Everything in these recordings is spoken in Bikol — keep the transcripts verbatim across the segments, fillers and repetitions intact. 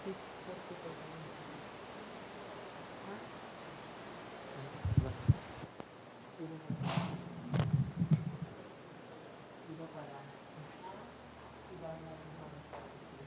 Six forty-two. Ha? Iba pala. Iba na yung mga sabi ko.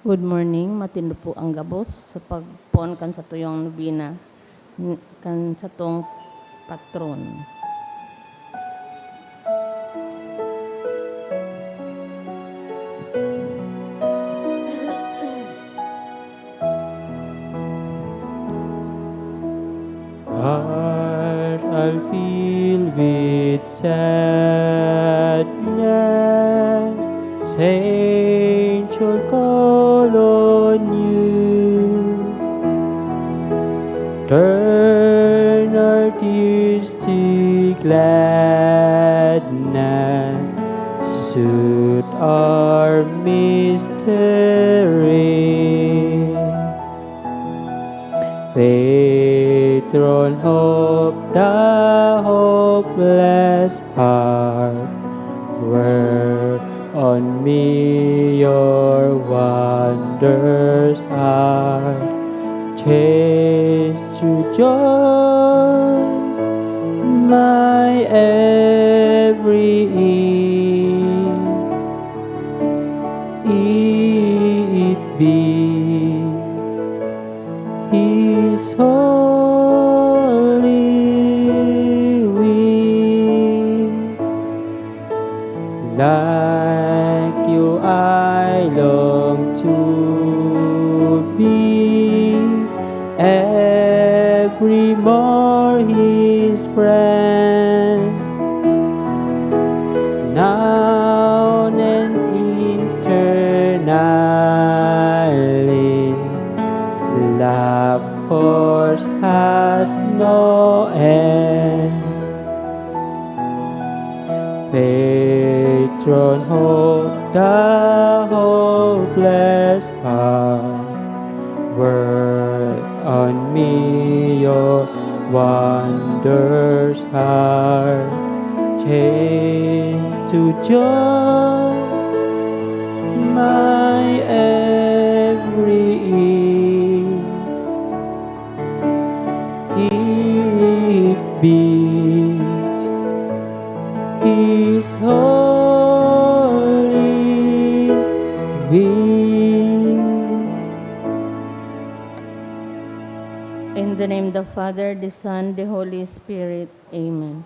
Good morning. Matindo po ang gabos sa pagpoon kan satuyang nobena, n-, kan satong patron. Heart all filled with sadness, angel call on you. Turn our tears to gladness, soothe our misery. Patron hope, the hopeless heart, work on me your wonders heart. Change to joy my every ill. It be His holy will. Like you, I long to be every more His friend. Now and eternally, love force has no end. Patron hope, the hopeless heart, work on me your wonders heart. Change to joy my every ill. It be His holy will. In the name of the Father, the Son, the Holy Spirit. Amen.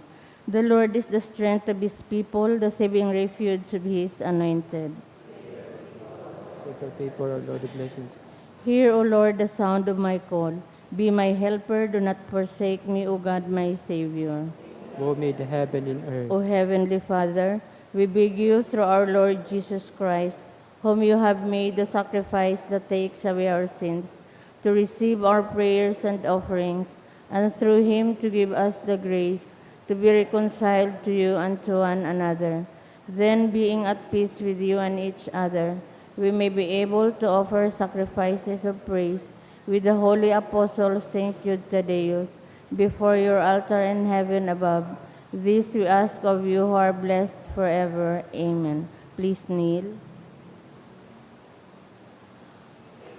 The Lord is the strength of His people, the saving refuge of His anointed. Sacred people, our Lord, the blessings. Hear, O Lord, the sound of my call. Be my helper, do not forsake me, O God, my Savior. Who made the heaven and earth. O Heavenly Father, we beg you through our Lord Jesus Christ, whom you have made the sacrifice that takes away our sins, to receive our prayers and offerings, and through him to give us the grace to be reconciled to you and to one another. Then, being at peace with you and each other, we may be able to offer sacrifices of praise with the holy apostle Saint Jude Thaddeus before your altar in heaven above. This we ask of you who are blessed forever. Amen. Please kneel.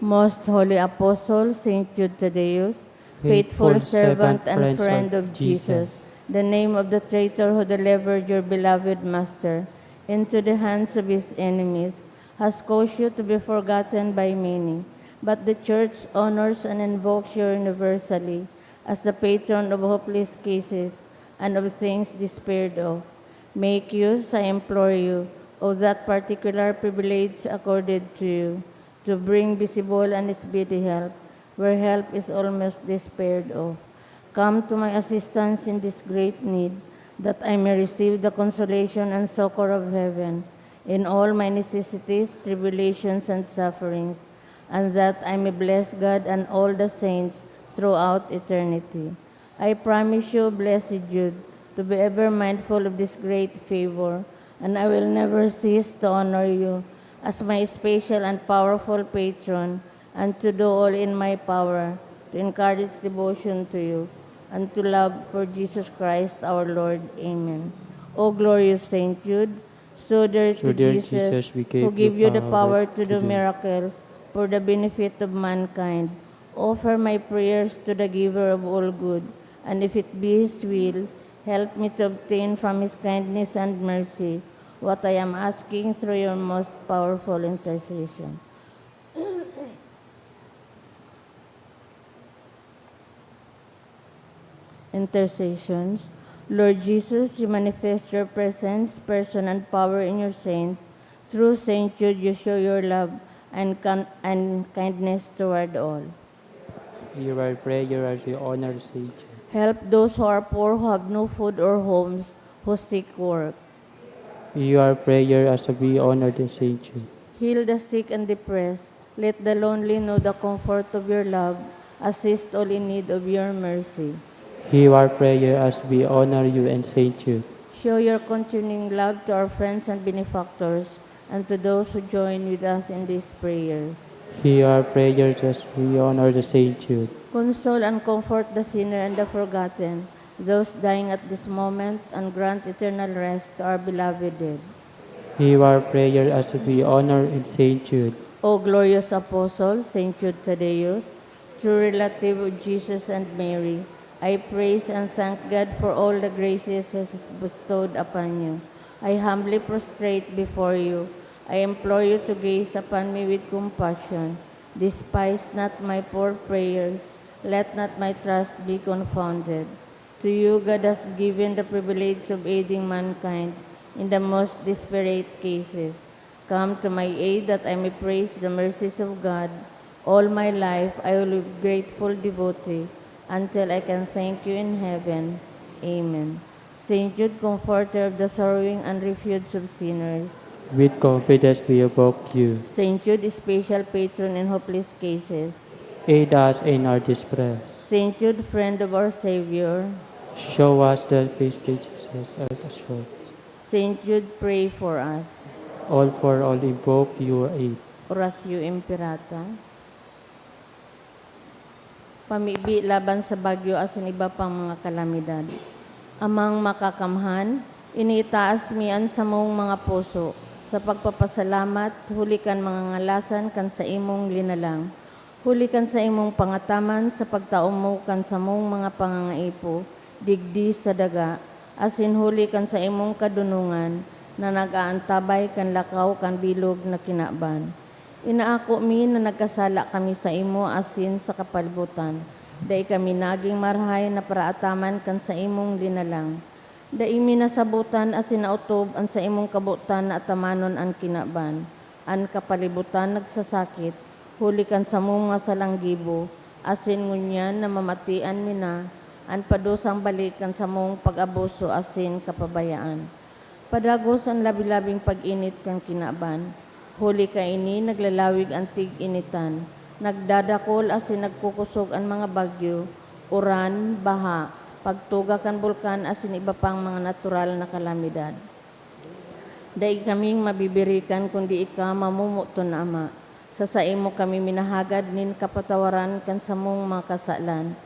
Most Holy Apostle, Saint Jude Thaddeus, faithful servant and friend of Jesus, the name of the traitor who delivered your beloved Master into the hands of his enemies, has caused you to be forgotten by many. But the Church honors and invokes you universally as the patron of hopeless cases and of things despaired of. Make use, I implore you, of that particular privilege accorded to you, to bring visible and speedy help where help is almost despaired of. Come to my assistance in this great need, that I may receive the consolation and succor of heaven in all my necessities, tribulations, and sufferings, and that I may bless God and all the saints throughout eternity. I promise you, Blessed Jude, to be ever mindful of this great favor, and I will never cease to honor you as my special and powerful patron, and to do all in my power to encourage devotion to you and to love for Jesus Christ our Lord. Amen. O glorious Saint Jude, so dear to Jesus, who gave you the power to do miracles for the benefit of mankind, offer my prayers to the Giver of all good, and if it be His will, help me to obtain from His kindness and mercy what I am asking through your most powerful intercession. Intercessions. Lord Jesus, you manifest your presence, person, and power in your saints. Through Saint Jude, you show your love and, con- and kindness toward all. Hear our prayer as we honor Saint Jude. Help those who are poor, who have no food or homes, who seek work. Hear our prayer as we honor the Saint Jude. Heal the sick and depressed. Let the lonely know the comfort of your love. Assist all in need of your mercy. Hear our prayer as we honor you and Saint Jude. Show your continuing love to our friends and benefactors, and to those who join with us in these prayers. Hear our prayers as we honor the Saint Jude. Console and comfort the sinner and the forgotten, those dying at this moment, and grant eternal rest to our beloved dead. Hear our prayer as we honor and Saint Jude. O glorious Apostle, Saint Jude Thaddeus, true relative of Jesus and Mary, I praise and thank God for all the graces He has bestowed upon you. I humbly prostrate before you. I implore you to gaze upon me with compassion. Despise not my poor prayers. Let not my trust be confounded. To you, God has given the privilege of aiding mankind in the most desperate cases. Come to my aid that I may praise the mercies of God. All my life, I will be grateful devotee until I can thank you in heaven. Amen. Saint Jude, comforter of the sorrowing and refuge of sinners. With confidence we evoke you. Saint Jude, special patron in hopeless cases. Aid us in our distress. Saint Jude, friend of our Savior. Show us the face of Jesus as assurance. Saint Jude, pray for us. All for all invoke your aid. Oratio Imperata. Pamibi laban sa bagyo asin iba pang mga kalamidad. Amang Makakamhan, iniitaas mi an samong mga puso sa pagpapasalamat huli kan mga ngalasan kan saimong linalang, huli kan saimong pangataman sa pagtao mo kan samong mga pangangaipo digdi sa daga, asin huli kan saimong kadonongan na nag-aantabay kan lakaw kan bilog na kinaban. Inaako mi na nagkasala kami saimo asin sa kapalibutan. Dai kami nagin marahay na paraataman kan saimong linalang. Dai mi nasabotan asin naotob an saimong kabotan na atamanon an kinaban. An kapalibutan nagsasakit, huli kan samong mga salang gibo, asin ngunyan namamatian mi na an padusang balik kan samong pag-abuso asin kapabayaan. Padagos an labi-labing pag-init kan kinaban. Huli kaini, naglalawig an tig-initan, nagdadakol asin nagkukosog an mga bagyo, uran, baha, pagtuga kan bulkan asin iba pang mga natural na kalamidad. Dai kaming mabibirikan kundi ika, mamomoton na Ama. Sa saimo kami minahagad nin kapatawaran kan samong mga kasalan.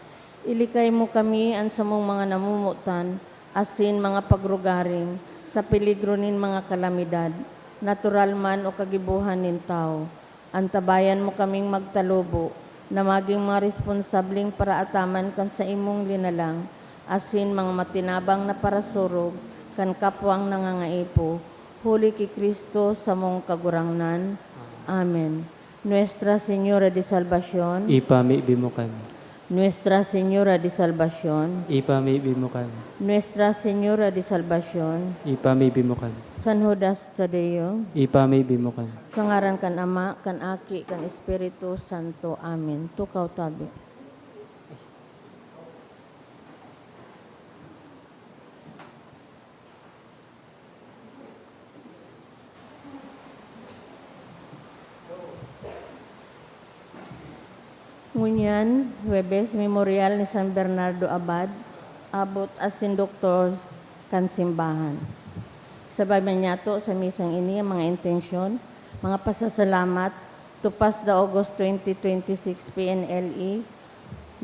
Ilikay mo kami, an samong mga namomotan, asin mga pagrugaring, sa peligro nin mga kalamidad, natural man o kagibohan nin tawo. Antabayan mo kaming magtalubo na magin mga responsableng paraataman kan saimong linalang, asin mga matinabang na parasurog kan kapwang nangangaipo, huli ki Cristo samong Kagurangnan. Amen. Nuestra Señora de Salvacion. Ipamibi mo kami. Nuestra Señora de Salvacion. Ipamibi mo kami. Nuestra Señora de Salvacion. Ipamibi mo kami. San Judas Tadeo. Ipamibi mo kami. Sa ngaran kan Ama, kan Aki, kan Espiritu Santo. Amen. Tukaw tabi. Ngunyan, Huwebes, Memorial ni San Bernardo Abad, abot asin doktor kan simbahan. Sabay man niyato sa misang ini ang mga intensyon, mga pasasalamat, to pass the August twenty twenty-six P N L E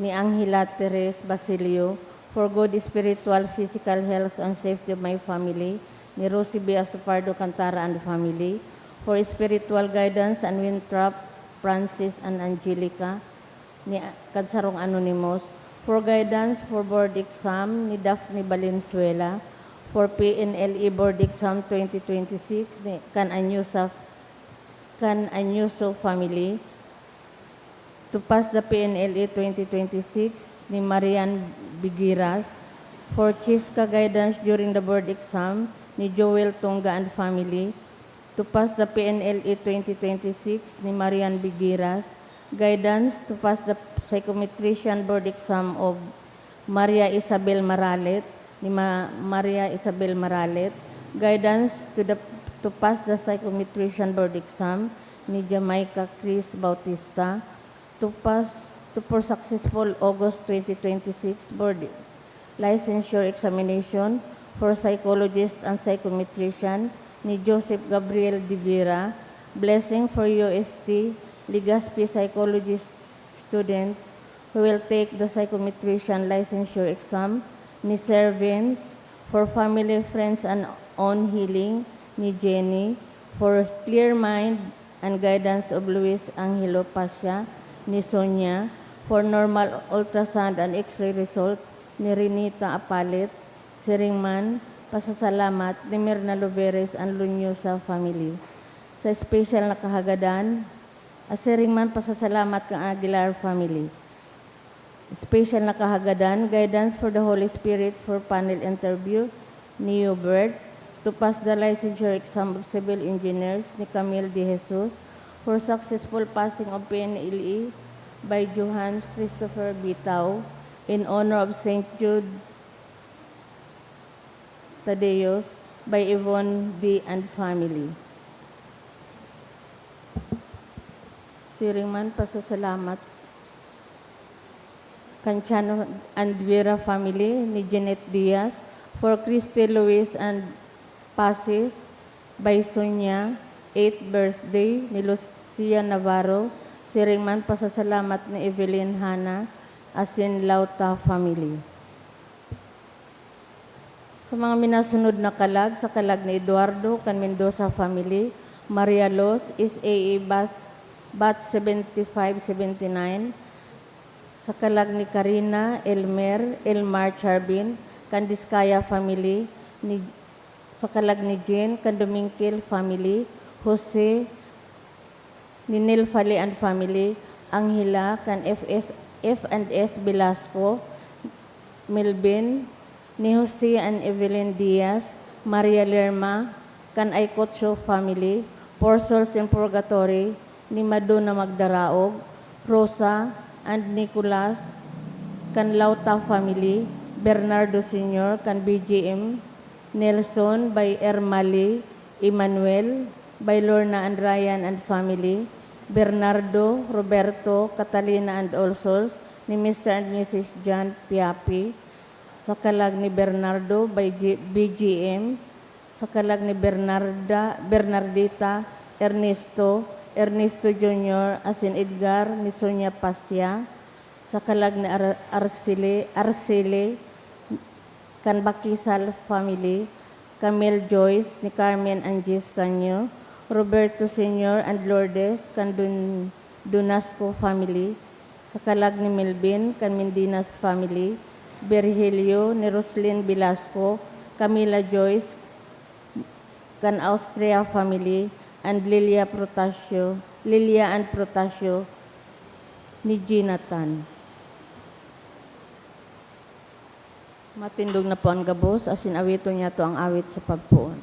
ni Angela Teres Basilio for good spiritual, physical health and safety of my family, ni Rosie B. Asopardo Cantara and family, for spiritual guidance and Winthrop, Francis and Angelica, ni Kadsarong Anonymous, for guidance for board exam ni Daphne Valenzuela, for P N L E board exam twenty twenty-six ni kan Anyosa, kan Anyoso family, To pass the P N L E twenty twenty-six ni Marian Bigiras. For CHISCA guidance during the board exam ni Joel Tunga and family. To pass the P N L E twenty twenty-six ni Marian Bigiras. Guidance to pass the psychometrician board exam of Maria Isabel Maralet, ni Ma-, Maria Isabel Maralet. Guidance to the, to pass the psychometrician board exam ni Jamaica Chris Bautista. To pass, to for successful August twenty twenty-six board licensure examination for psychologist and psychometrician ni Joseph Gabriel de Vera. Blessing for U S T Legazpi psychologist students who will take the psychometrician licensure exam ni Sir Vince, for family, friends, and own healing ni Jenny, for clear mind and guidance of Luis Angelo Pasha ni Sonia, for normal ultrasound and X-ray result ni Renita Apalit, siring man, pasasalamat ni Mirna Luveres and Lunyosa family. Sa espesyal na kahagadan, asiring man pasasalamat kan Aguilar family. Special na kahagadan, guidance for the Holy Spirit for panel interview ni Hubert, to pass the licensure exam of civil engineers ni Camille De Jesus, for successful passing of P N L E by Johannes Christopher Bitao in honor of Saint Jude Tadeos by Yvonne D and family. Siring man, pasasalamat kan Chano and Vera family ni Jeanette Diaz, for Christy, Luis and Pasis by Sonia, eighth birthday ni Lucia Navarro. Siring man, pasasalamat ni Evelyn Hana asin Lauta family. Sa mga minasunod na kalag, sa kalag ni Eduardo kan Mendoza family, Maria Los, S A A batch, batch seventy-five seventy-nine, sa kalag ni Karina, Elmer, Elmar Charbin, kan Discaya family, ni, sa kalag ni Jean, kan Domingkil family, Jose, ni Nilfali and family, Angela, kan F S, F and S Velasco, Melvin, ni Jose and Evelyn Diaz, Maria Lerma, kan Aykotso family, Four Souls in Purgatory, ni Madonna Magdaraog, Rosa and Nicolas, kan Lauta family, Bernardo Senior, kan B G M, Nelson by Ermali, Emmanuel by Lorna and Ryan and family, Bernardo, Roberto, Catalina and all souls ni Mister and Missus John Piapi, sa kalag ni Bernardo by G-, B G M, sa kalag ni Bernarda, Bernardita, Ernesto, Ernesto Junior, asin Edgar ni Sonia Pasia, sa kalag ni Ar-, Arcele, Arcele, kan Bakisal family, Camille Joyce ni Carmen Angie Escaño, Roberto Senior and Lourdes kan Dun-, Dunasco family, sa kalag ni Melvin kan Mendinas family, Virgilio ni Roslyn Velasco, Camila Joyce kan Austria family, and Lilia Protasio, Lilia and Protasio ni Jonathan. Matindog na po an gabos, asin awiton niyato an awit sa pagpoon.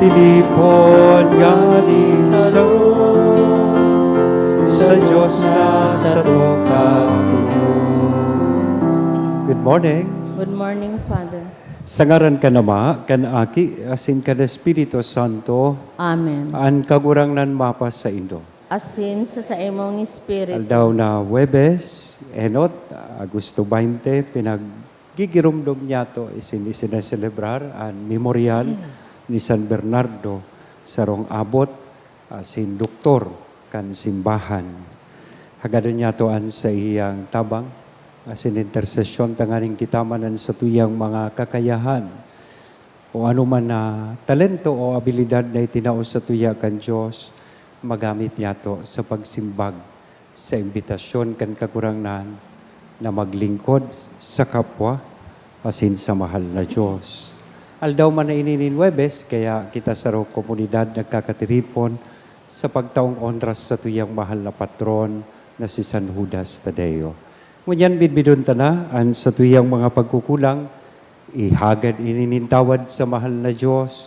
Tinipon ngani saro sa Dios na satong Kagurangnan. Good morning. Good morning, Father. Sa ngaran kan Ama, kan Aki, asin kan Espiritu Santo. Amen. An Kagurangnan mapasaindo. Asin sa saimong espiritu. Aldaw na Huwebes, enot, Agosto baynte, pinag- gigiromdom niyato isin, isin na selebrar an memoryal ni San Bernardo, sarong abot asin doktor kan simbahan. Hagadon niyato an saiyang tabang asin intersesyon tanganing kita man an satuyang mga kakayahan O anoman na talento o abilidad na itinao sa tuya kan Dios, magamit niyato sa pagsimbag sa imbitasyon kan Kagurangnan na maglingkod sa kapwa asin sa mahal na Dios. Aldaw man na ini nin Huwebes, kaya kita sa Rock Komunidad nagkakatiripon sa pagtaong onra sa tuyang mahal na patron na si San Judas Tadeo. Ngunyan, bidbidon ta na an satuyang mga pagkukulang, ihagad ini nin tawad sa mahal na Dios,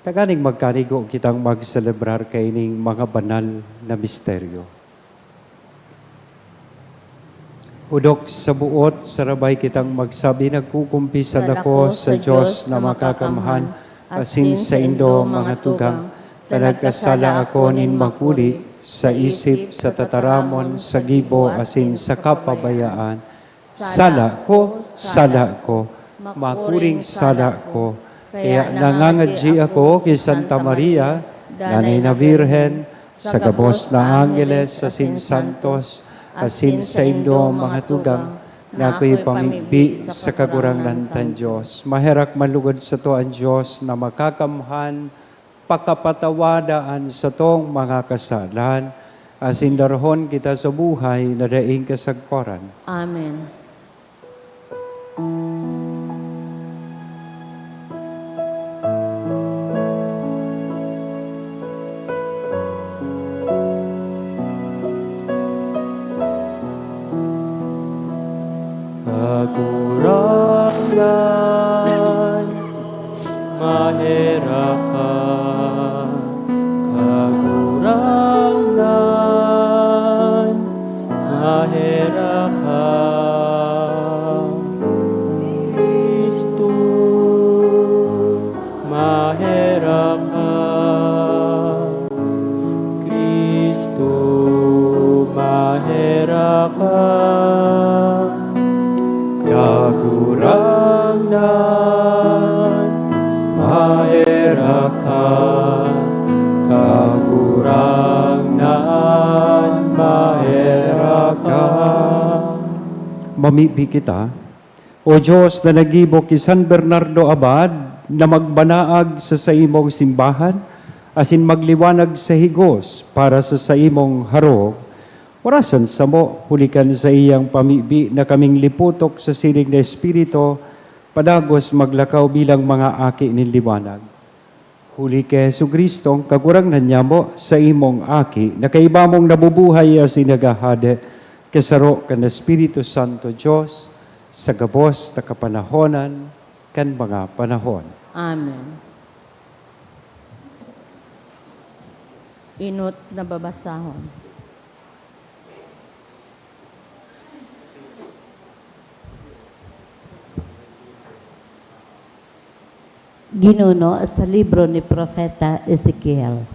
tanganing magkanigo kitang magselebrar kaining mga banal na misteryo. Hudok sa buot, sarabay kitang magsabi, nagkukumpisal ako sa Dios na makakamhan, asin saindo, mga tugang, ta nagkasala ako nin makuli, sa isip, sa tataramon, sa gibo, asin sa kapabayaan. Sala ko, sala ko, makuring sala ko. Kaya nangangadyi ako ki Santa Maria, Nanay na Birhen, sa gabos na angheles asin santos, asin saindo, mga tugang, na ako'y pamigbi sa Kagurangnan tang Dios. Maherak man lugod sato an Dios na makakamhan, pakapatawada an satong mga kasalan, asin darahon kita sa buhay na daing kasagkoran. Amen. Kagurangnan, maherak ka. Kagurangnan, maherak ka. Cristo, maherak ka. Cristo, maherak ka. Kagurangnan, maherak ka. Kagurangnan, maherak ka. Mamibi kita. O Dios na naggibo ki San Bernardo Abad na magbanaag sa saimong simbahan asin magliwanag sa higos para sa saimong harong, orasan samo, huli kan saiyang pamibi na kaming liputok sa siring na espiritu, padagos maglakaw bilang mga aki nin liwanag. Huli ki Jesu-Cristo, Kagurangnan nyamo, saimong Aki, na kaiba mong nabubuhay asin naghahade, kasaro kan Espiritu Santo, Dios, sa gabos na kapanahonan kan mga panahon. Amen. Enot na babasahon. Ginuno sa libro ni Propeta Ezekiel.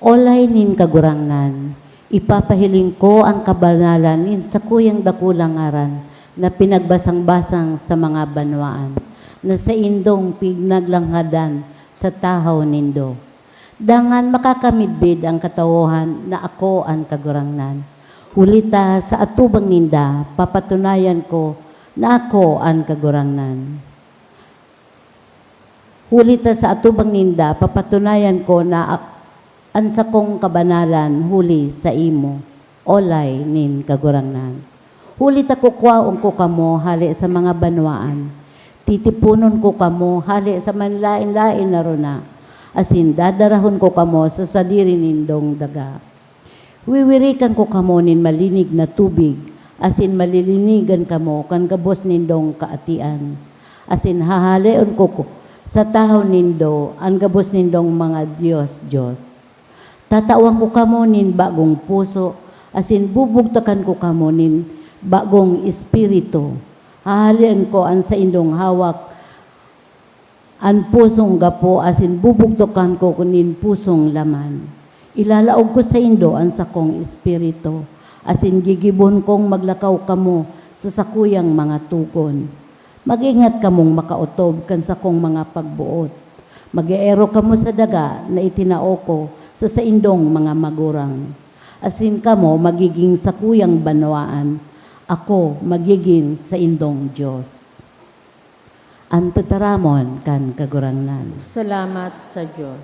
Olay nin Kagurangnan, ipapahiling ko an kabanalan nin sakuyang dakulang ngaran na pinagbasang-basang sa mga banwaan, na saindong pinaglanghadan sa tahaw nindo. Dangan makakamidbid an katawohan na ako an Kagurangnan. Huli ta sa atubang ninda, papatunayan ko na ako an Kagurangnan. Huli ta sa atubang ninda, papatunayan ko na ak-, an sakong kabanalan huli saimo, olay nin Kagurangnan. Huli ta kukwaon ko kamo hale sa mga banwaan. Titiponon ko kamo hale sa manlaen-laen na rona, asin dadarahon ko kamo sa sadiri nindong daga. Wiwirikan ko kamo nin malinig na tubig, asin malilinigan kamo kan gabos nindong kaatian. Asin hahaleon ko, ko sa tahaw nindo an gabos nindong mga dios-dios. Tatawan ko kamo nin bagong puso, asin bubugtakan ko kamo nin bagong espiritu. Hahaleon ko an saindong hawak, an pusong gapo, asin bubugtokan ko nin pusong laman. Ilalaog ko saindo an sakong espiritu, asin gigibon kong maglakaw kamo sa sakuyang mga togon. Mag-ingat kamong makaotob kan sakong mga pagboot. Mag-eerok kamo sa daga na itinao ko sa saindong mga magurang. Asin kamo magigin sakuyang banwaan, ako magigin saindong Dios. An tataramon kan Kagurangnan. Salamat sa Dios.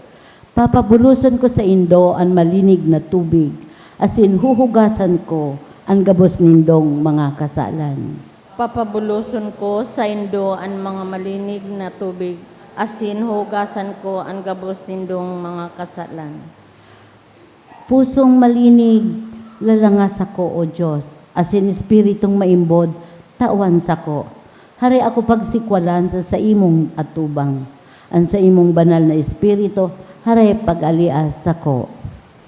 Papabuloson ko saindo an malinig na tubig, asin huhugasan ko an gabos nindong mga kasalan. Papabuloson ko saindo an mga malinig na tubig, asin huhugasan ko an gabos nindong mga kasalan. Pusong malinig, lalanga sako, O Dios, asin espiritong maimbod, tawan sako. Hare ako pagsikwalan sa saimong atubang. An saimong banal na espiritu, hare pag-alia sako.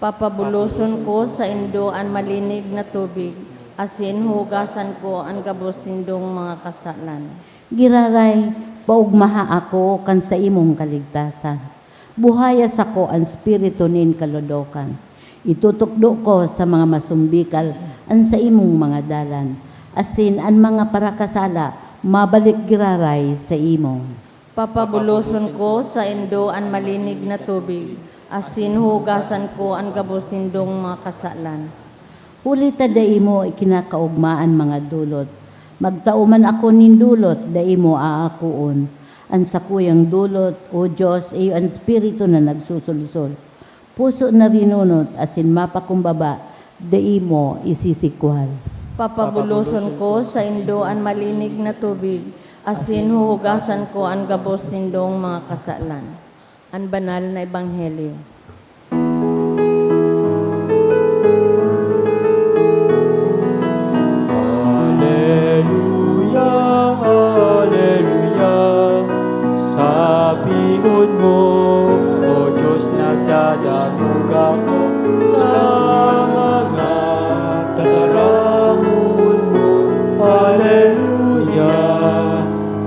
Papabuloson ko saindo an malinig na tubig, asin hugasan ko an gabos nindong mga kasalan. Giraray, paugmaha ako kan saimong kaligtasan. Buhaya sako an espiritu nin kalodokan. Itutukdo ko sa mga masumbikal an saimong mga dalan, asin an mga parakasala mabalik giraray saimo. Papabuloson ko saindo an malinig na tubig, asin hugasan ko an gabos nindong mga kasalan. Huli ta dai mo ikinakaogma an mga dolot. Magtao man ako nin dolot, dai mo aakoon. An sakuyang dolot, O Dios, iyo an espiritu na nagsusulsol. Puso na rinunot asin mapakumbaba, dai mo isisikwal. Papabuloson ko saindo an malinig na tubig, asin huhugasan ko an gabos nindong mga kasalan. An Banal na Ebanghelyo. Aleluya, aleluya. Sapihon mo, O Diyos, nagdadangog ako sa mga tataramon mo. Aleluya,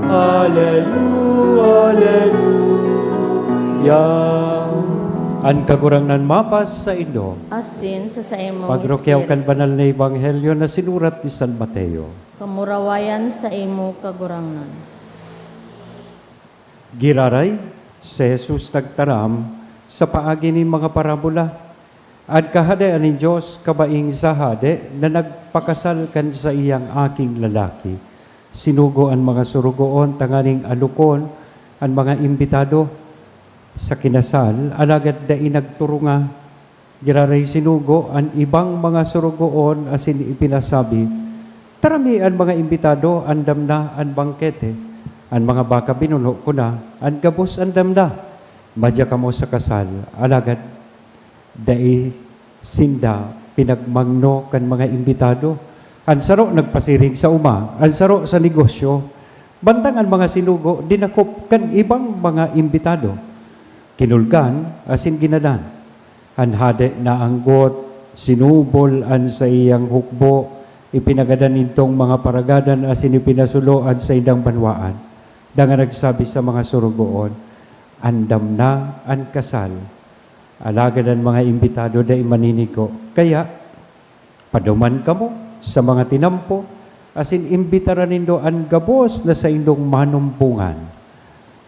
aleluya, aleluya. An Kagurangnan mapas saindo. Asin sa saimong Pagrukyaw espiritu. Kan banal na ebanghelyo na sinurat ni San Mateo. Kamurawayan saimo, Kagurangnan. Giraray, si Jesus nagtaram sa paagi nin mga parabola. An Kahadean nin Dios kabaing sa hade na nagpakasal kan saiyang aking lalaki. Sinugo an mga sorogoon tanganing alokon an mga imbitado sa kinasal, alagad dai nagturunga. Giraray sinugo an ibang mga sorogoon asin ipinasabi, "Tarami an mga imbitado, andam na an bangkete. An mga baka binuno ko na, an gabos andam na. Madya kamo sa kasal." Alagad dai sinda pinagmangno kan mga imbitado. An saro nagpasiring sa oma, an saro sa negosyo. Bantang an mga sinugo dinakop kan ibang mga imbitado. Kinulgan asin ginadan. An hade naanggot, sinubol an saiyang hukbo, ipinagadan nindong mga paragadan asin ipinasulo an saindang banwaan. Dangan nagsabi sa mga sorogoon, "Andam na an kasal, alagad an mga imbitado dai maninigo. Kaya, paduman kamo sa mga tinampo, asin imbitaran nindo an gabos na saindong manumpongan."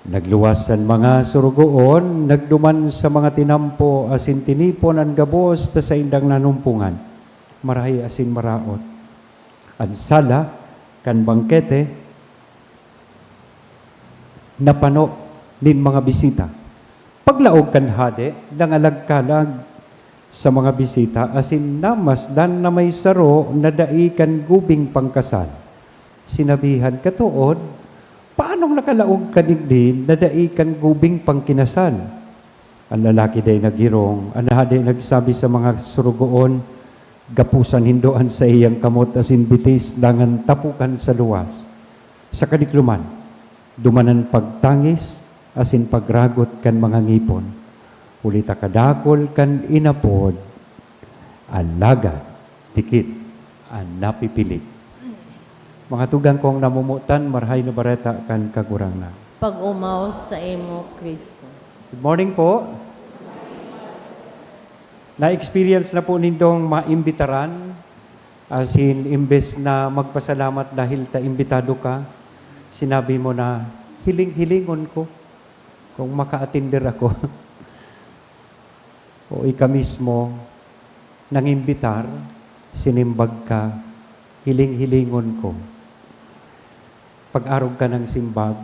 Nagluwas an mga sorogoon, nagduman sa mga tinampo, asin tinipon an gabos na saindang nanumpongan, marahay asin maraot. An sala kan bangkete napano nin mga bisita. Paglaog kan hade, nangalag-kalag sa mga bisita asin namasdan na may saro na dai kan gubing pangkasal. Sinabihan, "Katood, paanong nakalaog ka digdi na dai kan gubing pangkinasal?" An lalaki dai naghirong. An hade nagsabi sa mga sorogoon, "Gapusan nindo an saiyang kamot asin bitis dangan tapokan sa luwas." Sa kadikloman, duman an pagtangis asin pagragot kan mga ngipon, huli ta kadakul kan inapod, alagad dikit an napipili. Mga tugang kong namomotan, Marahay na Bareta kan Kagurangnan. Pag-omaw saimo, Cristo. Good morning po. Na-experience na po nindong maimbitaran, asin imbes na magpasalamat dahil ta imbitado ka, sinabi mo na, "Hiling-hilingon ko kung maka-attender ako." O ika mismo, nangimbitar, sinimbag ka, "Hiling-hilingon ko." Pag-arog ka ng simbag,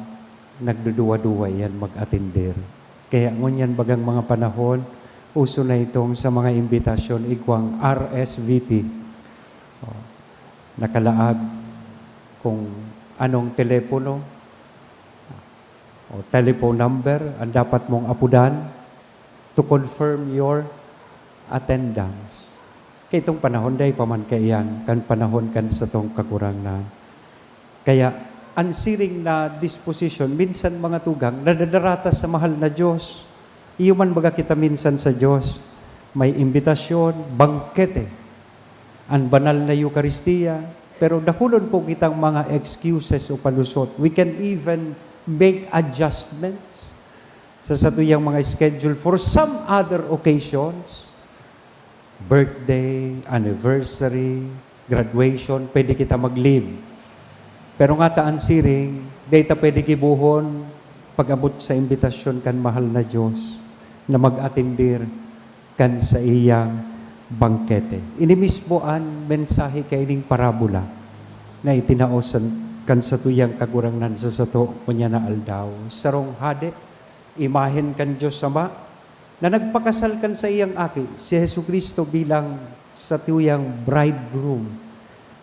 nagduduwa-duwa yan mag-atender. Kaya ngunyan bagang mga panahon, uso na itong sa mga imbitasyon, igwang R S V P. O, nakalaag kung anong telepono o telephone number ang dapat mong apudan to confirm your attendance. Kaya itong panahon, dai pa man kaiyan kan panahon kan satong Kagurangnan. Kaya, an siring na disposition, minsan mga tugang, nadadarata sa mahal na Diyos. Iyo man baga kita minsan sa Diyos, may imbitasyon, bangkete, an banal na Eukaristia, pero dakulon po kitang mga excuses o palusot. We can even make adjustments sa satuyang mga schedule for some other occasions. Birthday, anniversary, graduation, pwede kita mag-leave. Pero nga ta an siring, dai ta pwede gibohon pag-abot sa imbitasyon kan mahal na Diyos na mag-atendir kan saiyang bangkete. Ini mismo an mensahe kaining parabola na itinao sa, kan satuyang Kagurangnan sa sato ngunyan na aldaw. Sarong hade, imahen kan Diyos Ama, na nagpakasal kan saiyang Aki, si Jesu-Cristo, bilang satuyang bridegroom.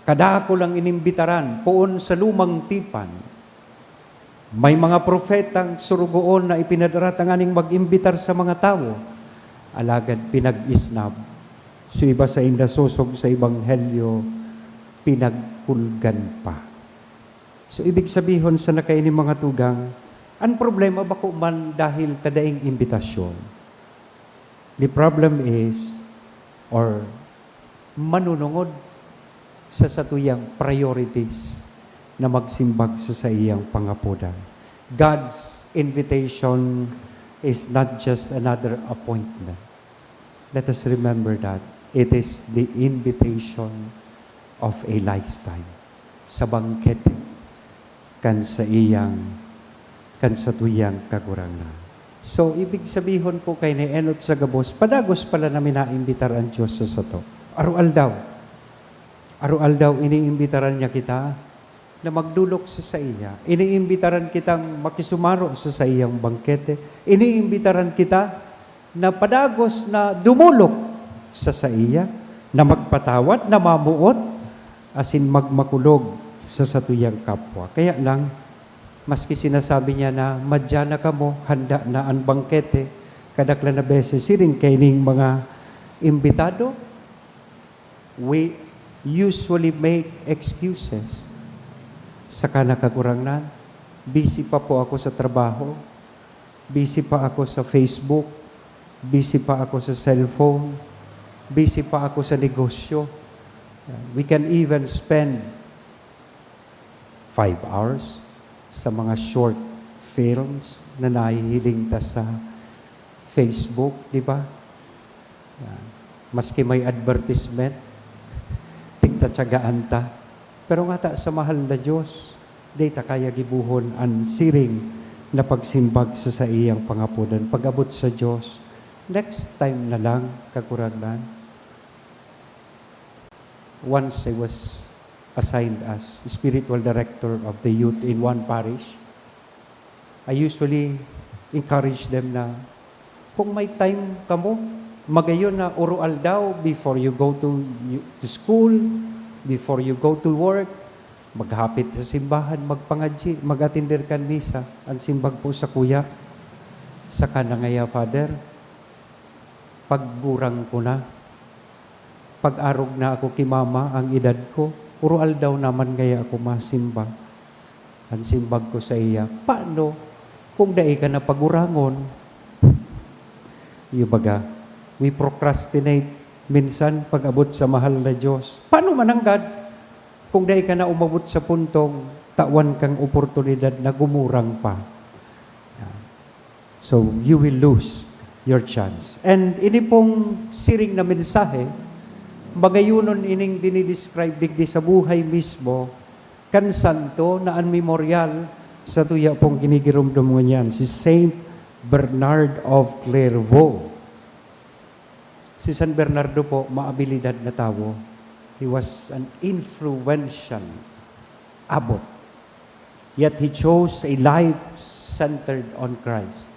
Kadakul an inimbitaran, poon sa lumang tipan. May mga propetang surugoon na ipinadara tanganing mag-imbitar sa mga tawo, alagad pinag-isnab. So, iba sainda sosog sa ebanghelyo, pinagkulgan pa. So, ibig sabihon sana kaini, mga tugang, an problema bako man dahil ta daing imbitasyon. The problem is, or manunungod sa satuyang priorities na magsimbag sa saiyang pangapodan. God's invitation is not just another appointment. Let us remember that it is the invitation of a lifetime sa bangkete kan saiyang, kan satuyang Kagurangnan. So, ibig sabihon po kaini, enot sa gabos, padagos pala na minaimbitar an Diyos sa sato. Aroaldaw. Aroaldaw, iniimbitaran niya kita na magdolok sa saiya. Iniimbitaran kitang makisumaro sa saiyang bangkete. Iniimbitaran kita na padagos na dumolok sa saiya, na magpatawad, na mamoot, asin magmakulog sa satuyang kapwa. Kaya lang, maski sinasabi niya na, "Madya na kamo, handa na an bangkete," kadaklan na beses, siring kaining mga imbitado, we usually make excuses. Saka na, Kagurangnan, busy pa po ako sa trabaho, busy pa ako sa Facebook, busy pa ako sa cellphone, busy pa ako sa negosyo. We can even spend five hours sa mga short films na nahihiling ta sa Facebook, di ba? Yan. Maski may advertisement, tigtatyagaan ta. Pero ngata sa mahal na Diyos, di ta kaya gibohon an siring na pagsimbag sa saiyang pangapodan. Pag-abot sa Diyos, next time na lang, Kagurangnan. Once I was assigned as spiritual director of the youth in one parish, I usually encourage them na, "Kung may time kamo, magayon na oro-aldaw, before you go to, to school, before you go to work, maghapit sa simbahan, magpangadyi, mag-atender kan misa." An simbag po sakuya, "Saka na ngaya, Father, paggurang ko na. Pag-arog na ako ki Mama, ang edad ko, oro-aldaw naman ngaya ako masimba." An simbag ko saiya, "Paano kung dai ka na pagurangon?" Iyo baga, we procrastinate minsan pag-abot sa mahal na Diyos. Paano mananggad kung dai ka na umabot sa puntong tawan kang oportunidad na gumurang pa? Yan. So, you will lose your chance. And ini pong siring na mensahe, magayonon ining dinidescribe digdi sa buhay mismo kan santo na an memorial sa tuya pong ginigiromdom ngunyan, si Saint Bernard of Clairvaux. Si San Bernardo po, maabilidad na tawo. He was an influential abbot. Yet he chose a life centered on Christ.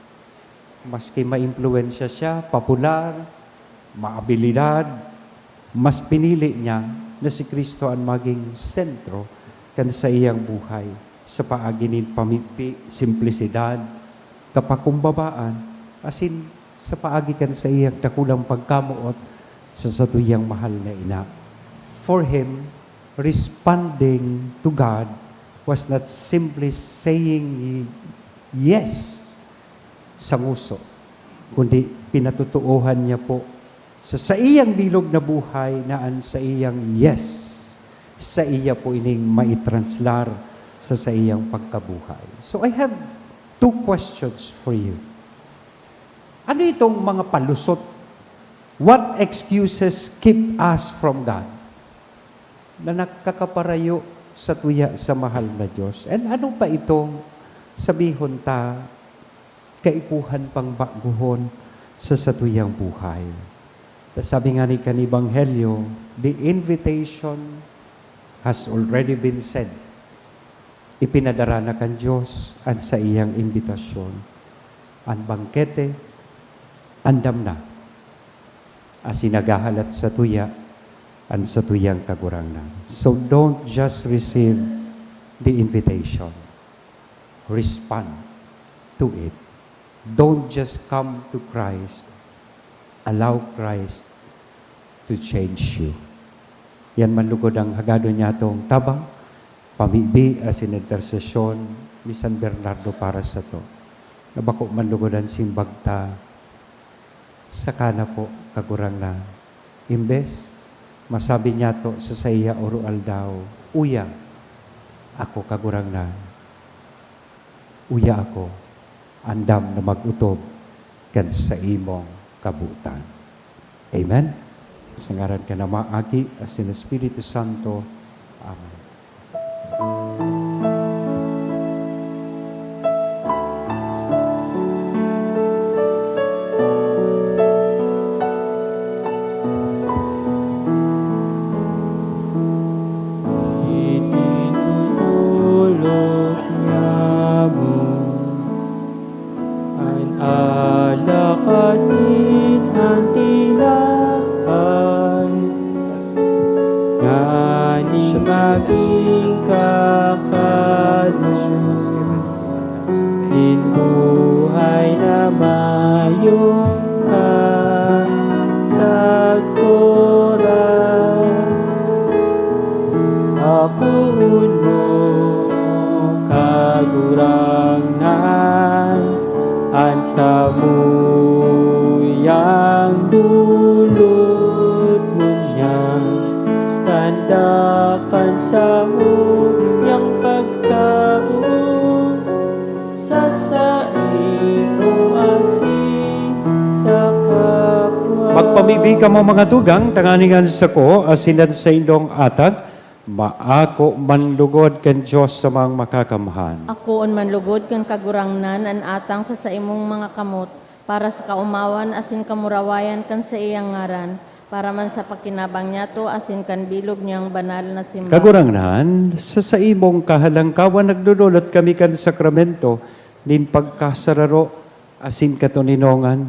Maski maimpluwensya siya, popular, maabilidad, mas pinili niya na si Cristo an magin sentro kan saiyang buhay, sa paagi nin pamigbi, simplisidad, kapakumbabaan, asin sa paagi kan saiyang dakulang pagkamoot sa satuyang mahal na ina. For him, responding to God was not simply saying yes sa nguso, kundi pinatotoohan niya po sa saiyang bilog na buhay na an saiyang yes saiya po ining maitranslar sa saiyang pagkabuhay. So I have two questions for you. Ano itong mga palusot? What excuses keep us from God? Na nakakaparayo sa tuya sa mahal na Diyos. And ano pa itong sabihon ta, kaipuhan pang baguhon sa satuyang buhay? Ta sabi nga ni kan Ebanghelyo, "The invitation has already been sent." Ipinadara na kan Diyos an saiyang imbitasyon. An bangkete, andam na. Asin naghahalat sa tuya an satuyang Kagurangnan. So don't just receive the invitation. Respond to it. Don't just come to Christ. Allow Christ to change you. Yan man lugod ang hagadon niyatong tabang, pamibi asin intersesyon ni San Bernardo para sato. Na bako man lugod an simbag ta, saka na po, Kagurangnan. Imbes, masabi niyato sa saiya oro-aldaw, "Uya ako, Kagurangnan. Uya ako, andam na mag-otob kan saimong kabotan." Amen. Sa ngaran kan Ama, Aki, asin Espiritu Santo. Amen. Itinutulog niya mo an alak asin an tinapay, nganing magin kakanon nin buhay na mayong kasagkoran. Akoon mo, Kagurangnan, an samuyang dulot, ngunyan tanda kan samuyang pagkaboot sa saimo asin sa kapwa. Magpamibi kamo, mga tugang, tanganing an sako asin an saindong atang maako man lugod kan Dios sa mga makakamhan. Akoon man lugod kan Kagurangnan an atang sa saimong mga kamot, para sa kaomawan asin kamurawayan kan saiyang ngaran, para man sa pakinabang niyato asin kan bilog niyang banal na simbahan. Kagurangnan, sa saimong kahalangkawan nagdodolot kami kan sakramento nin pagkasararo asin katoninongan.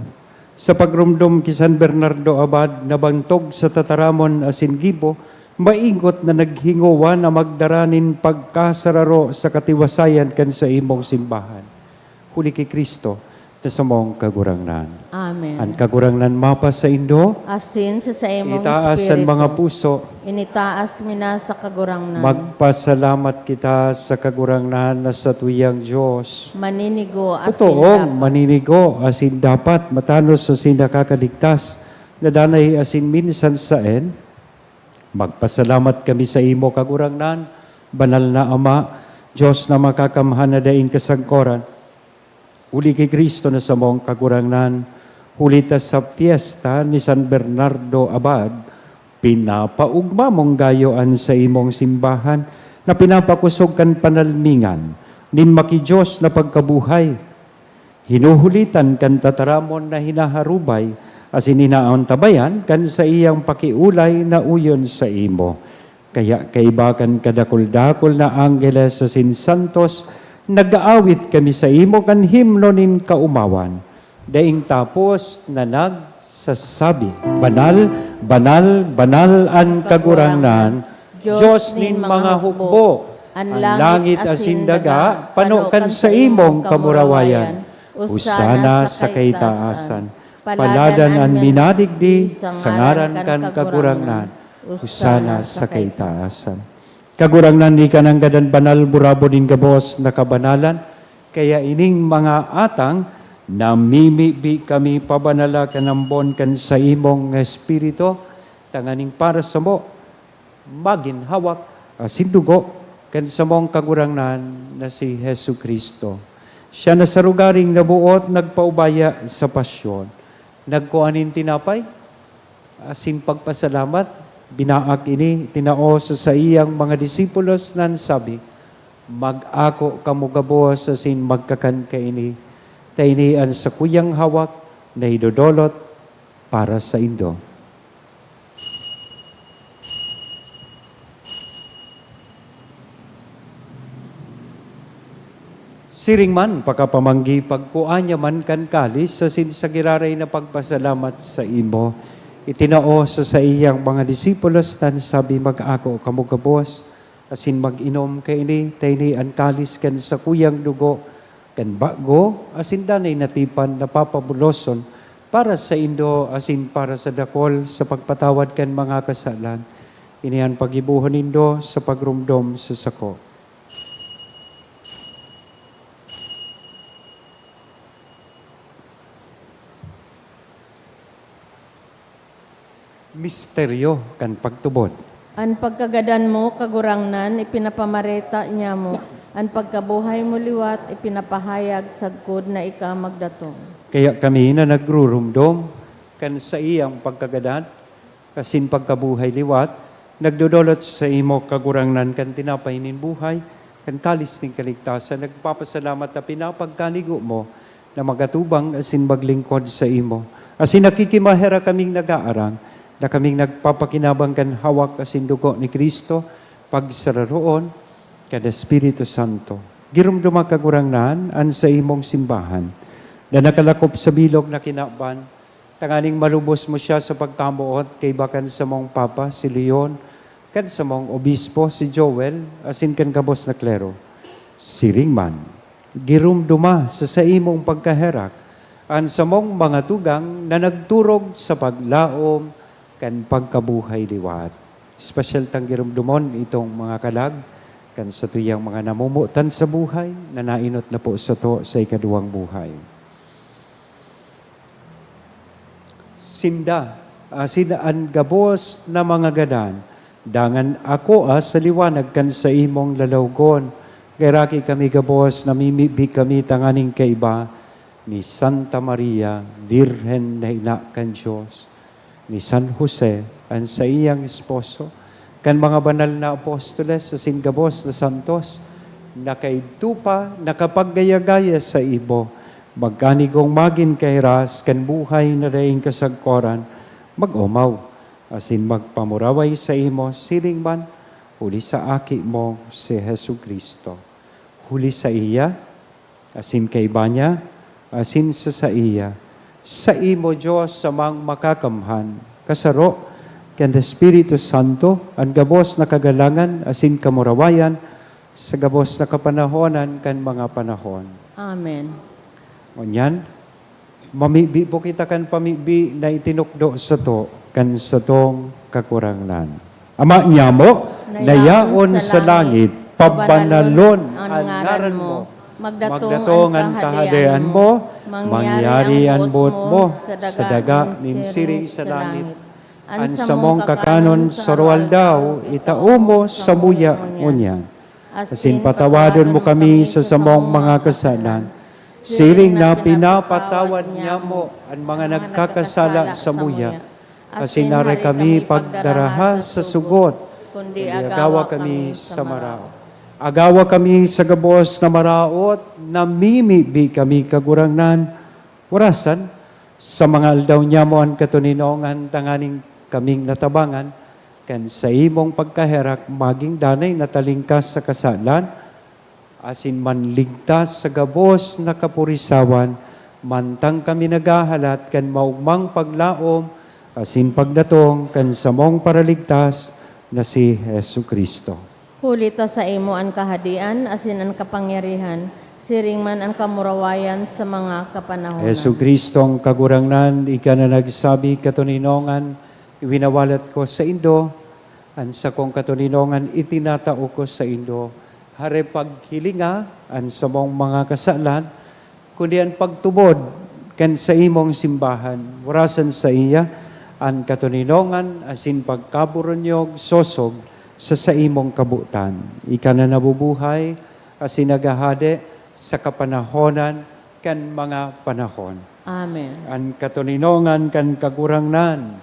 Sa pagromdom ki San Bernardo Abad na bantog sa tataramon asin gibo, maingot na naghingowa na magdara nin pagkasararo sa katiwasayan kan saimong simbahan. Huli ki Cristo na samong Kagurangnan. Amen. An Kagurangnan mapasaindo. Asin sa saimong Itaas an espiritu. Mga puso. Initaas mi na sa Kagurangnan. Magpasalamat kita sa Kagurangnan na satuyang Dios. Maninigo asin Totoong dapat. Maninigo asin dapat, matanos asin nakakaligtas, na danay asin minsan saen. Magpasalamat kami saimo, Kagurangnan, Banal na Ama, Dios na makakamhan na daing kasagkoran. Huli ki Cristo na samong Kagurangnan, huli ta sa pyesta ni San Bernardo Abad, pinapaogma mong gayo an saimong simbahan na pinapakosog kan panalmingan nin maki-Dios na pagkabuhay. Hinuhulitan kan tataramon na hinaharubay asin inaantabayan kan saiyang pakiolay na uyon saimo. Kaya kaiba kan kadakul-dakul na anggeles asin santos, Nag-aawit kami saimo kan himno nin kaomawan, daing tapos na nagsasabi, "Banal, banal, banal an Kagurangnan, Dios nin mga hukbo. An langit asin daga pano kan saimong kamurawayan. Hosana sa kaitaasan. Paladan an minadigdi sa ngaran kan Kagurangnan. Hosana sa kaitaasan." Kagurangnan, ika nanggad an banal, burabod nin gabos na kabanalan. Kaya ining mga atang, namimibi kami pabanala kan ambon kan saimong Espiritu, tanganing para samo, magin hawak asin dugo kan samong Kagurangnan na si Jesu-Cristo. Siya na sa rogaring naboot nagpaubaya sa pasyon. Nagkua nin tinapay, asin pagpasalamat, binaak ini, tinao sa saiyang mga disipulos, nan sabi, "Mag-ako kamo gabos asin magkakan kaini, ta ini an sakuyang hawak na idodolot para saindo." Siring man, pakapamanggi, pagkua niya man kan kalis asin sa giraray na pagpasalamat saimo, itinao sa saiyang mga disipulos, tan sabi, "Mag-ako kamo gabos asin mag-inom kaini, ta ini an kalis kan sakuyang dugo kan bago asin danay na tipan na papabuloson para saindo asin para sa dakol sa pagpatawad kan mga kasalan. Ini an paggibohon nindo sa pagromdom sa sako." Misteryo kan pagtubod. An pagkagadan mo, Kagurangnan, ipinapamareta niamo. An pagkabuhay mo liwat, ipinapahayag sagkod na ika magdatong. Kaya kami na nagruromdom kan saiyang pagkagadan asin pagkabuhay liwat, nagdodolot saimo, Kagurangnan, kan tinapay nin buhay, kan kalis nin kaligtasan, nagpapasalamat ta pinapagkanigo mo na magatubang asin maglingkod saimo. Asin nakikimaherak kaming nag-aarang na kaming nagpapakinabang kan hawak asin dugo ni Cristo, pagsararoon kan Espiritu Santo. Giromdoma, Kagurangnan, an saimong simbahan na nakalakop sa bilog na kinaban, tanganing malubos mo siya sa pagkamoot kaiba kan samong Papa, si Leon, kan samong Obispo, si Joel, asin kan gabos na klero. Siring man, giromdoma sa saimong pagkaherak an samong mga tugang na nagturog sa paglaom kan pagkabuhay liwat. Espesyal tang giromdomon itong mga kalag kan satuyang mga namomotan sa buhay na nainot na po sato sa ikaduwang buhay. Sinda, asin an gabos na mga gadan, dangan akoa sa liwanag kan saimong lalawgon. Kaheraki kami gabos, namimibi kami tanganing kaiba ni Santa Maria, Birhen na ina kan Dios, ni San Jose, an saiyang esposo, kan mga banal na apostoles asin gabos na santos, na kaidto pa nakapaggaya-gaya saimo, magkanigong magin kahiras kan buhay na daing kasagkoran, mag-omaw asin magpamuraway saimo siring man huli sa Aki mo, si Jesu-Cristo. Huli saiya, asin kaiba niya, asin sa saiya, saimo, Dios, Amang Makakamhan, kasaro kan Espiritu Santo, an gabos na kagalangan asin kamurawayan sa gabos na kapanahonan kan mga panahon. Amen. Ngunyan, mamibi po kita kan pamibi na itinukdo sato kan satong Kagurangnan. Ama niamo, na yaon sa langit, pabanalon an ngaran mo. Magdatong an kahadean mo. Mangyari an boot mo sa daga nin siring sa langit. An samong kakanon sa aroaldaw, itao mo samuya ngunyan. Asin patawadon mo kami sa samong mga kasalan, siring na pinapatawad niamo an mga nagkakasala samuya. Asin aray kami pagdaraha sa sugot, kundi agawa kami sa maraot. Agawa kami sa gabos na maraot, namimibi kami, Kagurangnan, orasan, sa mga aldaw niamo an katoninongan, tanganing kaming natabangan kan saimong pagkaherak, magin danay na talingkas sa kasalan, asin manligtas sa gabos na kapurisawan, mantang kami naghahalat kan maogmang paglaom asin pagdatong kan samong Paraligtas na si Jesu-Cristo. Huli ta saimo an kahadean asin an kapangyarihan, siring man an kamurawayan sa mga kapanahonan. Jesu-Cristong Kagurangnan, ika na nagsabi, "Katoninongan iwinawalat ko saindo, an sakong katoninongan itinatao ko saindo." Hare paghilinga an samong mga kasalan, kundi an pagtubod kan saimong simbahan. Warasan saiya an katoninongan asin pagkaboronyog sosog sa saimong kabotan. Ika na nabubuhay asin naghahade sa kapanahonan kan mga panahon. Amen. An katoninongan kan Kagurangnan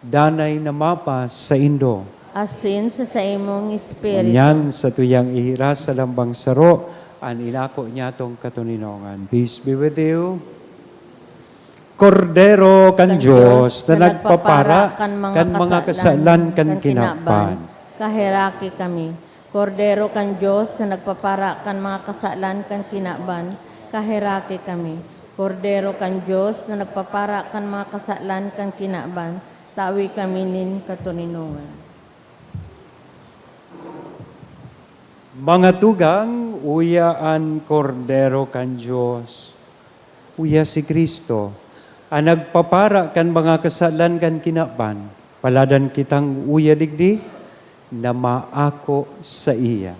danay na mapasaindo. Asin sa saimong espiritu. Ngunyan, satuyang ihiras sa lambang saro an inako niyatong katoninongan. Peace be with you. Kordero kan Kan Dios Dios na na nagpapara nagpapara kan mga kan mga kasalan kasalan kan kan kinaban, kinaban. Kaheraki kami. Kordero kan Dios na nagpapara kan mga kasalan kan kinaban, kaheraki kami. Kordero kan Dios na nagpapara kan mga kasalan kan kinaban, tawi kami nin katoninongan. Mga tugang, uya an Kordero kan Dios. Uya si Cristo, an nagpapara kan mga kasalan kan kinaban. Paladan kitang uya digdi na maako saiya.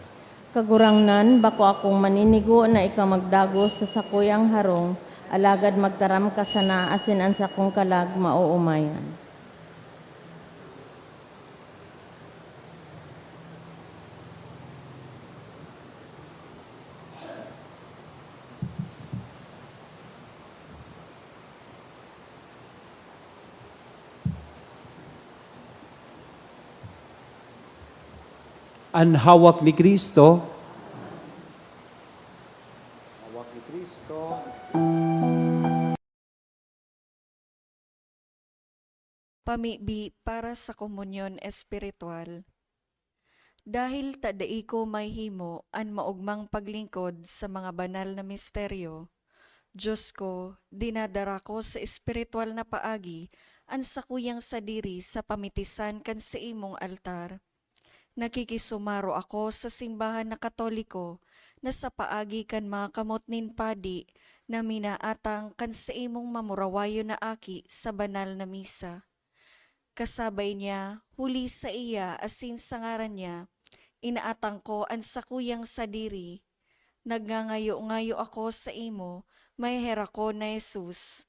Kagurangnan, bako akong maninigo na ika magdagos sa sakuyang harong, alagad magtaram ka sana asin an sakong kalag maoomayan. An hawak ni Cristo. Hawak ni Cristo. Pamibi para sa komunyon espiritual. Dahil ta dai ko mahimo an maogmang paglingkod sa mga banal na misteryo, Dios ko, dinadara ko sa espiritual na paagi an sakuyang sadiri sa pamitisan kan saimong altar. Nakikisumaro ako sa simbahan na Katoliko na sa paagi kan mga kamot nin padi na minaatang kan saimong mamurawayon na aki sa banal na misa. Kasabay niya, huli saiya asin sa ngaran niya, inaatang ko an sakuyang sadiri. Nagngangayo-ngayo ako saimo, maheherakon na Jesus.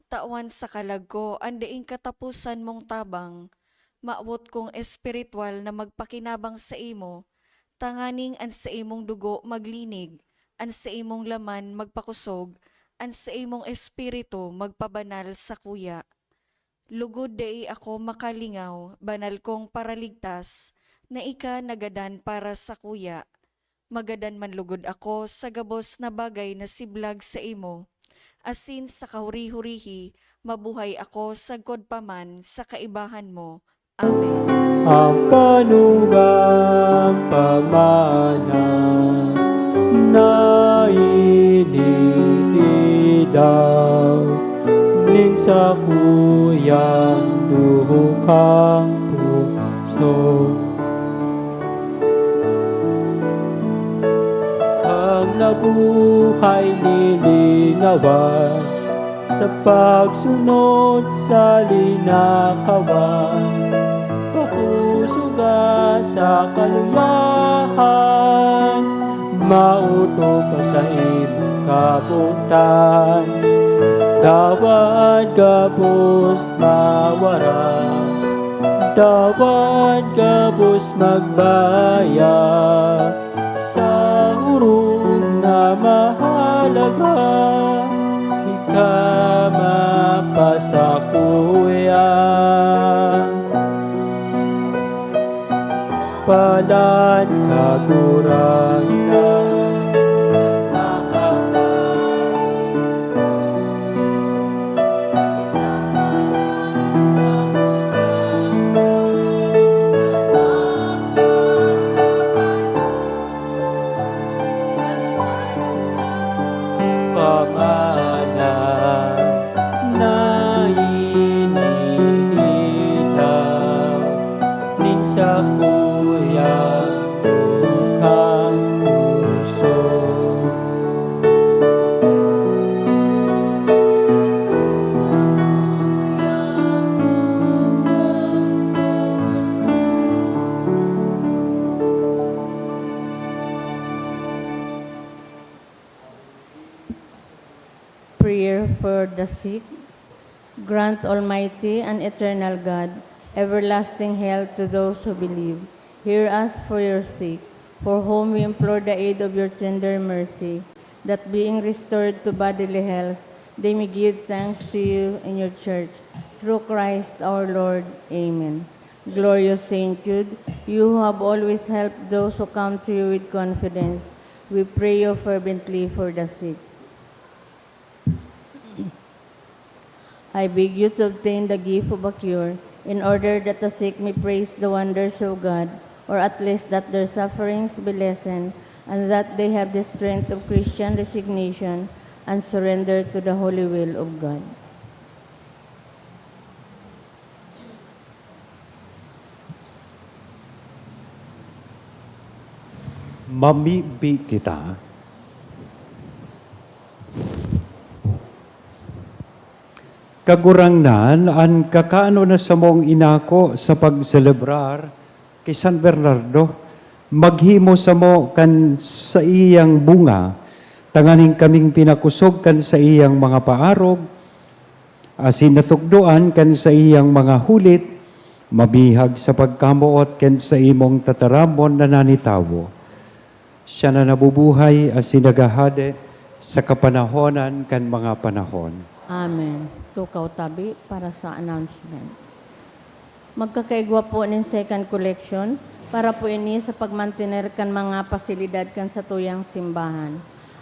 Tawan sa kalag ko an daing kataposan mong tabang. Mawot kong espiritual na magpakinabang saimo, tanganing an saimong dugo maglinig, an saimong laman magpakosog, an saimong espiritu magpabanal sakuya. Lugod dai ako makalingaw, banal kong Paraligtas, na ika nagadan para sakuya. Magadan man lugod ako sa gabos na bagay na siblag saimo, asin sa kahuri-hurihi mabuhay ako sagkod pa man sa kaibahan mo. Amen. Ang panugang pagmana na iniidaw nin sakuyang duhokang puso. Ang nabuhay lilingawan sa pagsunod sa linakawan, pakusuga sa kaluyahan, maoto ka sa imong kabotan. Dawan gabos mawara, dawan gabos magbaya. Sa orog na mahalaga, ika mapasakuya. Palan Kagurangnan. the sick. Grant, Almighty and eternal God, everlasting health to those who believe. Hear us for your sick, for whom we implore the aid of your tender mercy, that being restored to bodily health, they may give thanks to you in your church, through Christ our Lord. Amen. Glorious Saint Jude, you who have always helped those who come to you with confidence, we pray you fervently for the sick. I beg you to obtain the gift of a cure, in order that the sick may praise the wonders of God, or at least that their sufferings be lessened, and that they have the strength of Christian resignation and surrender to the holy will of God. Mamibi kita. Kagurangnan, an kakanon na samong inako sa pagselebrar ki San Bernardo, maghimo samo kan saiyang bunga, tanganing kaming pinakosog kan saiyang mga paarog, asin natukdoan kan saiyang mga hulit, mabihag sa pagkamoot kan saimong tataramon na nanitawo. Siya na nabubuhay asin naghahade sa kapanahonan kan mga panahon. Amen. Tukaw tabi para sa announcement. Magkakaigwa po nin second collection para po ini sa pagmantener kan mga pasilidad kan satuyang simbahan.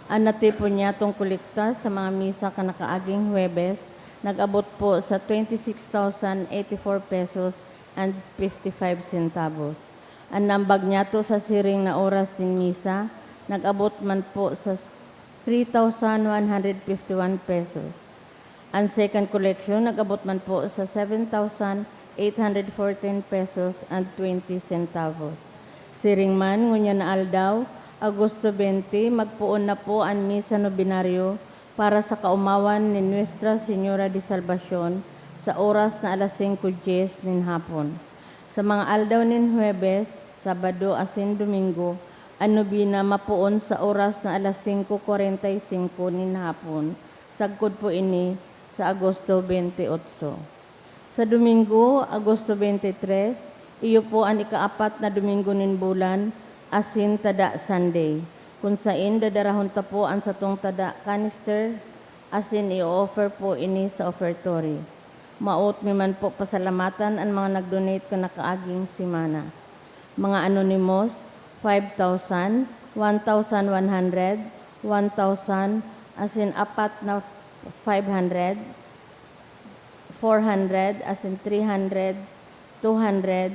An natipon niyatong kolekta sa mga misa kan nakaaging Huwebes nag-abot po sa twenty-six thousand eighty-four pesos and fifty-five centavos. An naambag niyato sa siring na oras nin misa nag-abot man po sa three thousand one hundred fifty-one pesos. An second collection nag-abot man po sa seven thousand eight hundred fourteen pesos and twenty centavos. Siring man, ngunyan na aldaw, Agosto twenty, magpoon na po an misa nobenaryo para sa kaomawan ni Nuestra Señora de Salvacion sa oras na alas singko dyes nin hapon. Sa mga aldaw nin Huwebes, Sabado asin Domingo, an nobena mapoon sa oras na alas singko kwarenta y singko nin hapon, sagkod po ini sa Agosto twenty-eight. Sa Domingo, Agosto twenty-three, iyo po an ikaapat na Domingo nin bulan, asin Tada Sunday, kun saen dadarahon ta po an satong tada canister, asin i-o-offer po ini sa offertory. Maot mi man po pasalamatan an mga nag-donate kan nakaaging semana. Mga anonymous, five thousand, one thousand one hundred, one thousand, asin apat na five hundred, four hundred, asin three hundred, two hundred,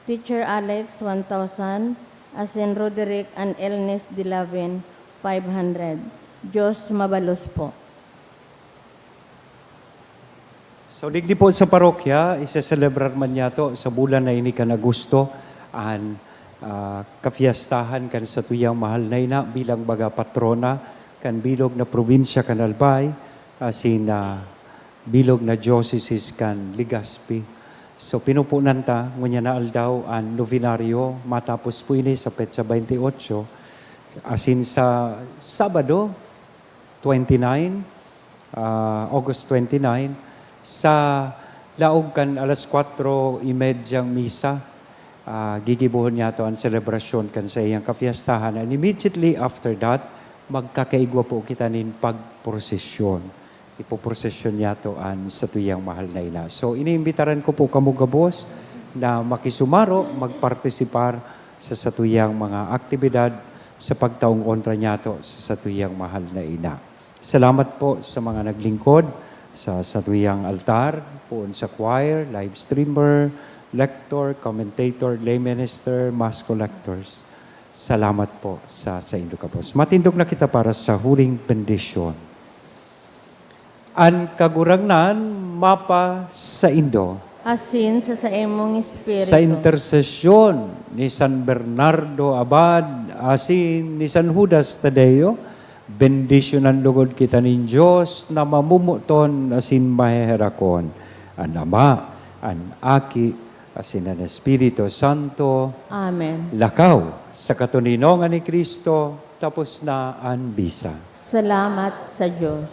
Teacher Alex, one thousand, asin Roderick and Elnis Dilaven, five hundred. Diyos mabalos po. So, digdi po sa parokya, iseselebrar man niyato sa bulan na ini kan Agosto an, ah, kafiestahan kan satuyang mahal na ina bilang baga patrona kan bilog na probinsya kan Albay, asin, ah, bilog na diocese kan Legazpi. So, pinupunan ta ngunyan na aldaw an novenaryo, matapos po ini sa petsa twenty-eight, asin sa Sabado, twenty-nine, ah, August twenty-nine, sa laog kan alas kwatro y medyang misa, ah, gigibohon niyato an selebrasyon kan saiyang kafiestahan. And immediately after that, magkakaigwa po kita nin pagprosesyon. Ipoprosesyon niyato an satuyang mahal na ina. So, iniimbitaran ko po kamo gabos na makisumaro, magpartisipar sa satuyang mga aktibidad sa pagtaong onra niyato sa satuyang mahal na ina. Salamat po sa mga naglingkod sa satuyang altar, poon sa choir, live streamer, lector, commentator, lay minister, mass collectors. Salamat po sa saindo gabos. Matindog na kita para sa huling bendisyon. An Kagurangnan mapa saindo. Asin sa saimong espiritu. Sa intersesyon ni San Bernardo Abad asin ni San Judas Tadeo, bendisyonan lugod kita nin Dios na mamomoton asin maheherakon, an Ama, an Aki, asin an Espiritu Santo. Amen. Lakaw sa katoninongan ni Cristo, tapos na an misa. Salamat sa Diyos.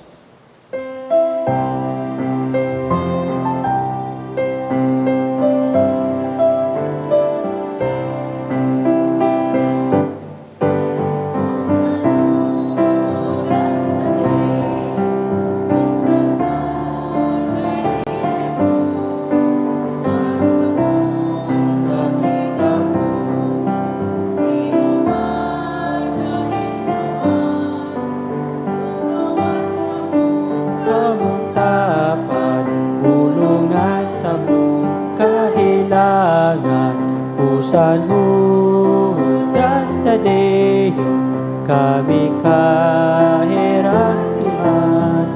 samong kahelangan, o San Judas Tadeo, kami kaherak ki man.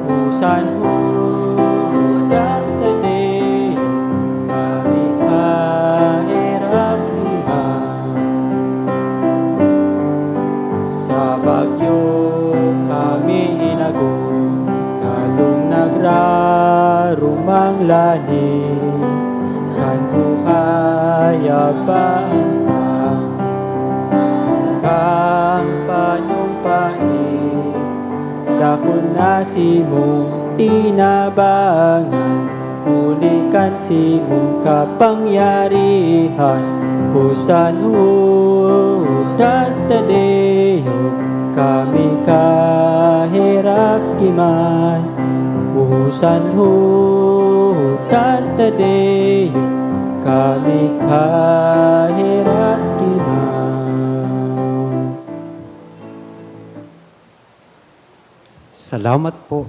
O San Judas Tadeo, kami kaherak ki man. Sa bagyo kami inagom, nalong nagrarumang lahi, kan buhay abaansa, sa kang panumpahi, dakul na simong tinabangan, huli kan simong kapangyarihan, o San Judas Tadeo, kami kaherak ki man. O San Judas Tadeo, kami kaherak ki man. Salamat po.